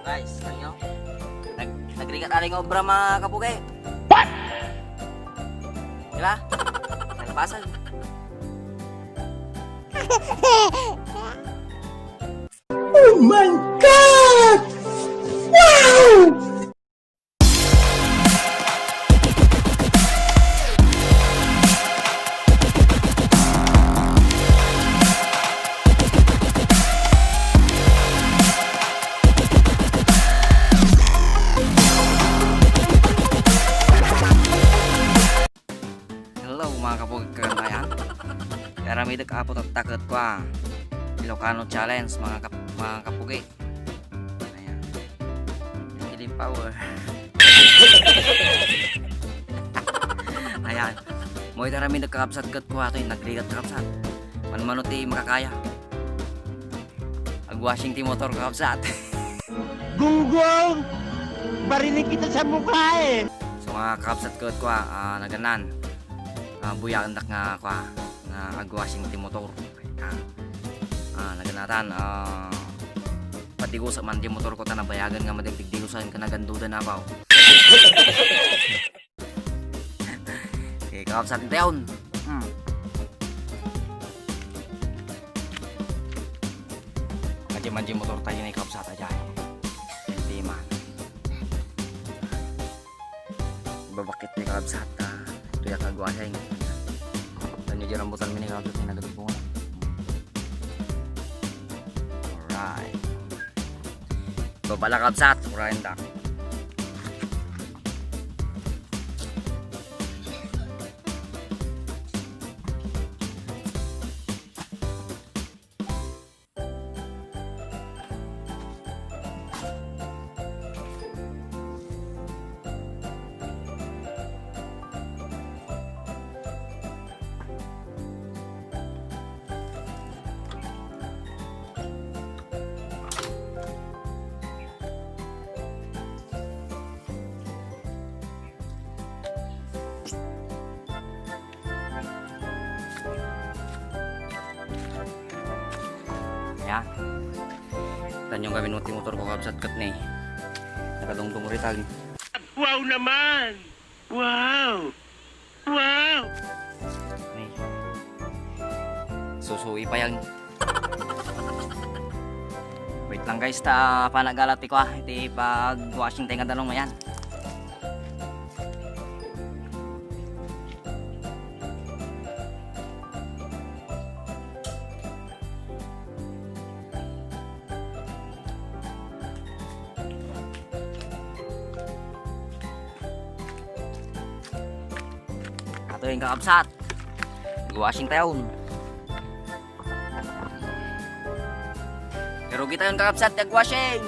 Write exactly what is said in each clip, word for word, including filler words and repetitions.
Guys, ano? Nag nagrigat ali nga obra, mga kapugi. What? Diba? Nalpasan. Oh my God! Wow! Hello, mga kapugay, kagandayan. Aramidek a putak ta ket kua, Ilocano Challenge, mga kap-, mga kapugi. Ayan. Healing power. Ayan. Mo iti aramidek, kakabsat, ket kua, toy, nagrigat, kakabsat. Manmano ti makakaya. Agwashing ti motor, kakabsat. Gunggong! Barinig kita sa mukha eh! So, mga kakabsat ko, kua, ah, naganan. Ah, buyaendak nga, kua, nga agwashing ti motor. Ah, ah, naganatan, ah, padigusa man ti motor ko ta nabayagan nga madagdigdigusan ken nagandudan a baw. Okay, kakabsat, intayon. Hmm. Kadya man di motor tayo na ikabsat a dyan. Hindi man. Babakit ni kakabsat, ah. Ito yung kagwaseng. Ano yung rambutan mi ni kakabsat yung nagabibungan. Alright. Babala, kabsat. Urayan da. Ayan. Tanyo kami nuti motor ko, kabsat, ket ni. Nakadungdung ritag. Wow naman! Wow! Wow! Ni. Susuwi pa yan. Wait lang, guys, ta panagala ti kwa, iti pag-washing tayo nga danong yan. Ato yung kakabsat. Nag-washing tayo. Pero kita yung kakabsat, nag-washing.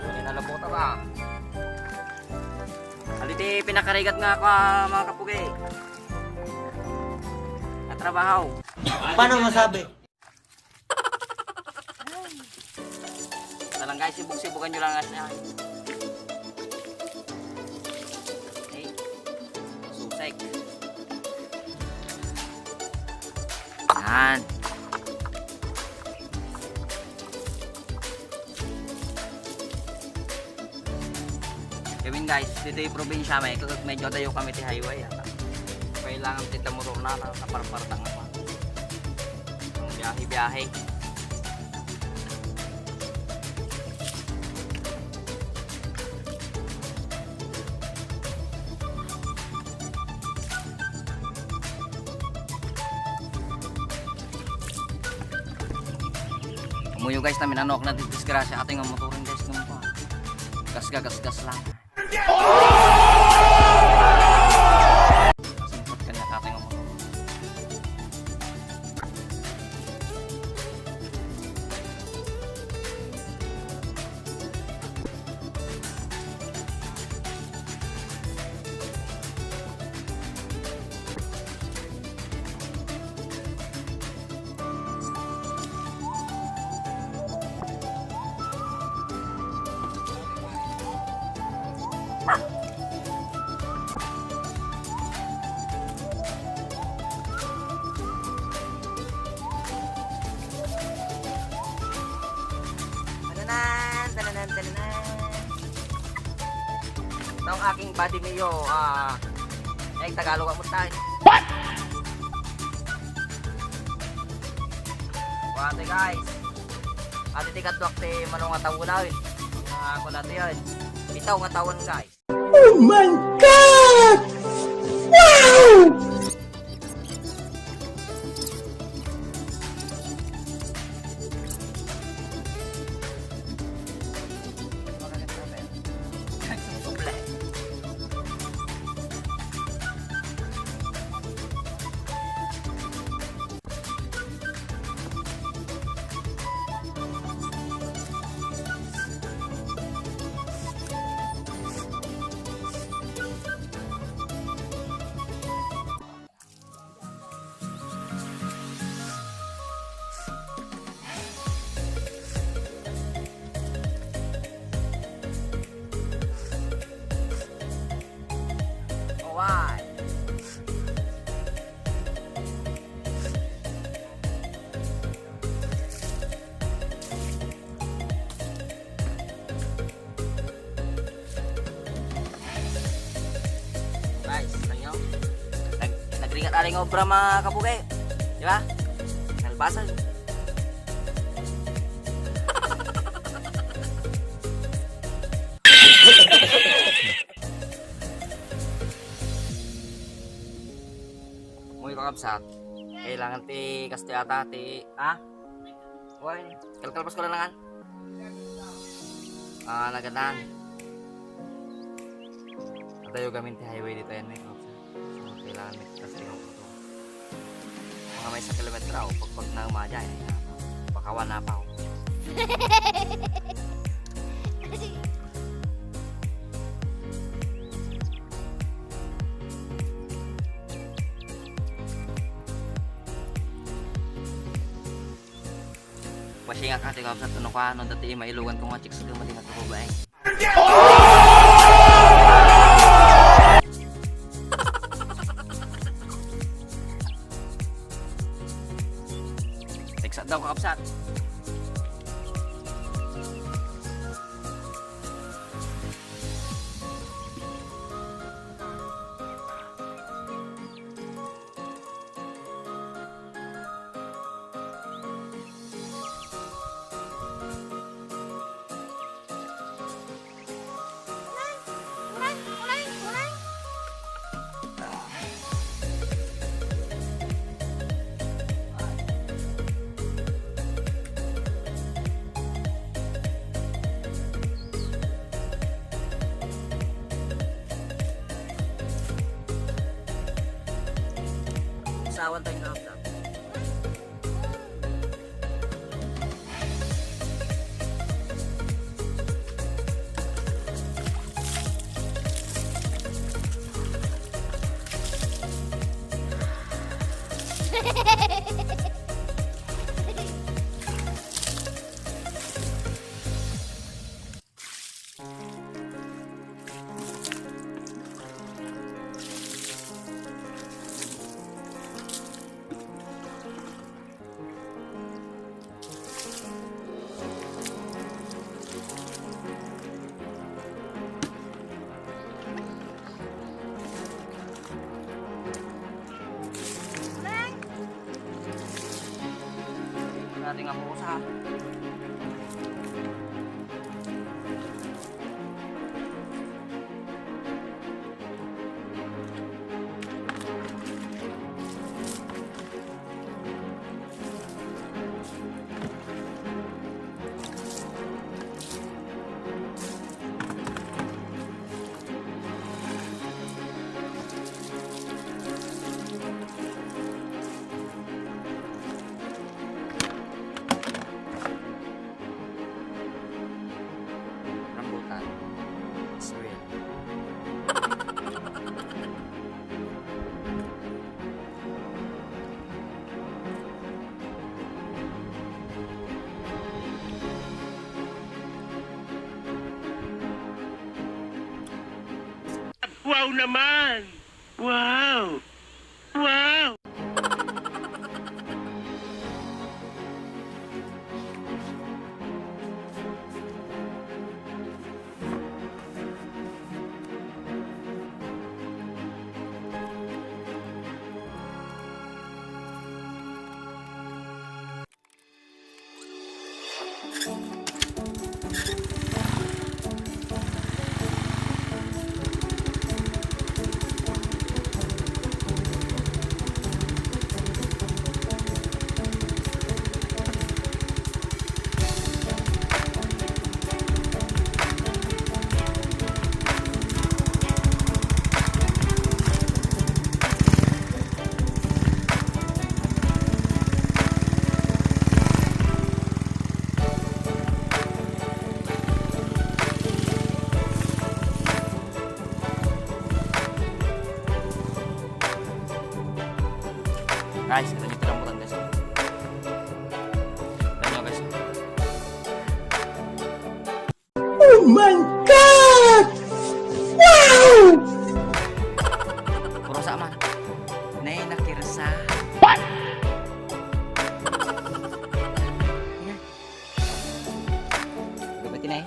Yun yung nalabutan ba? Aliti pinakarigat nga kwa, mga kapugi. Katrabaho. Paano masabi? Ito lang guys, sibog-sibogan nyo lang guys. Okay. Susek. Yan. Kami guys, dito yung probinsya, may, medyo dayo kami ti highway, ah. Kailangan ti motor na, na, naparpartang ako. Ang biyahe-biyahe. Umuyo guys, namin ano, ako na disgrasya, ato yung motorin guys, nung pa. Gas, gas, gas, gas lang. Masingkot kanya, ato yung motor. Ang aking body Mio, ah, ay Tagalog ang mutan. What? Wala, guys. Ati ti kaduak ti mano nga tawo na, eh. Mga ako na to yun. Bitaw nga tawon, guys. Oh my God! Wow! Alright. Guys, tanyo. Nag nagringat ari nga obra, mga kabugay. Di ba? Nalbasan. Moy, kakabsat. Kailangan ti kastoy ata ti, ah? Wen, kalkalpas ko lang nangan. Ah, nagadan. Adayo gamin ti highway dito yan, may kakabsat. So, kailangan may kastoy nga motor. Mga may sa kilometro, pagpag na umaja, eh. Pakawan na pa, oh. Pasienga ka, ti kabsat, no ka, no dati mailugan ko nga chicks ko, mali nga to, babae. Text daw, kakabsat. Usawan tayo ng vlog. Dati nga pusa. Rambutan. It's real. Wow naman! Wow! Wow! Guys, ito yung tinamputan, guys. Ito nyo, guys. Oh my God! Wow! Puro sa man. Nay, nakirsa. What? Gabati na eh.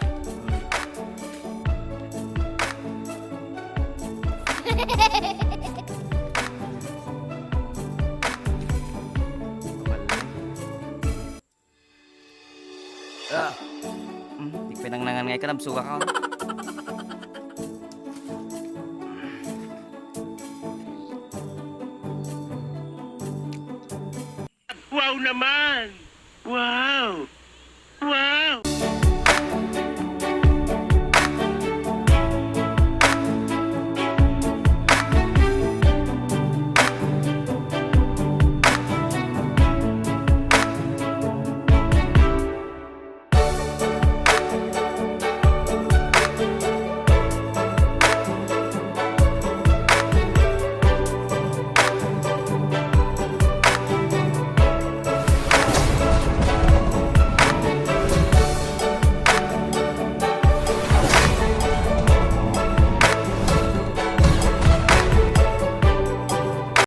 Ah. Hmm, di pinangnangan nga ikaw, nabsuga ka. Wow naman! Wow! Wow!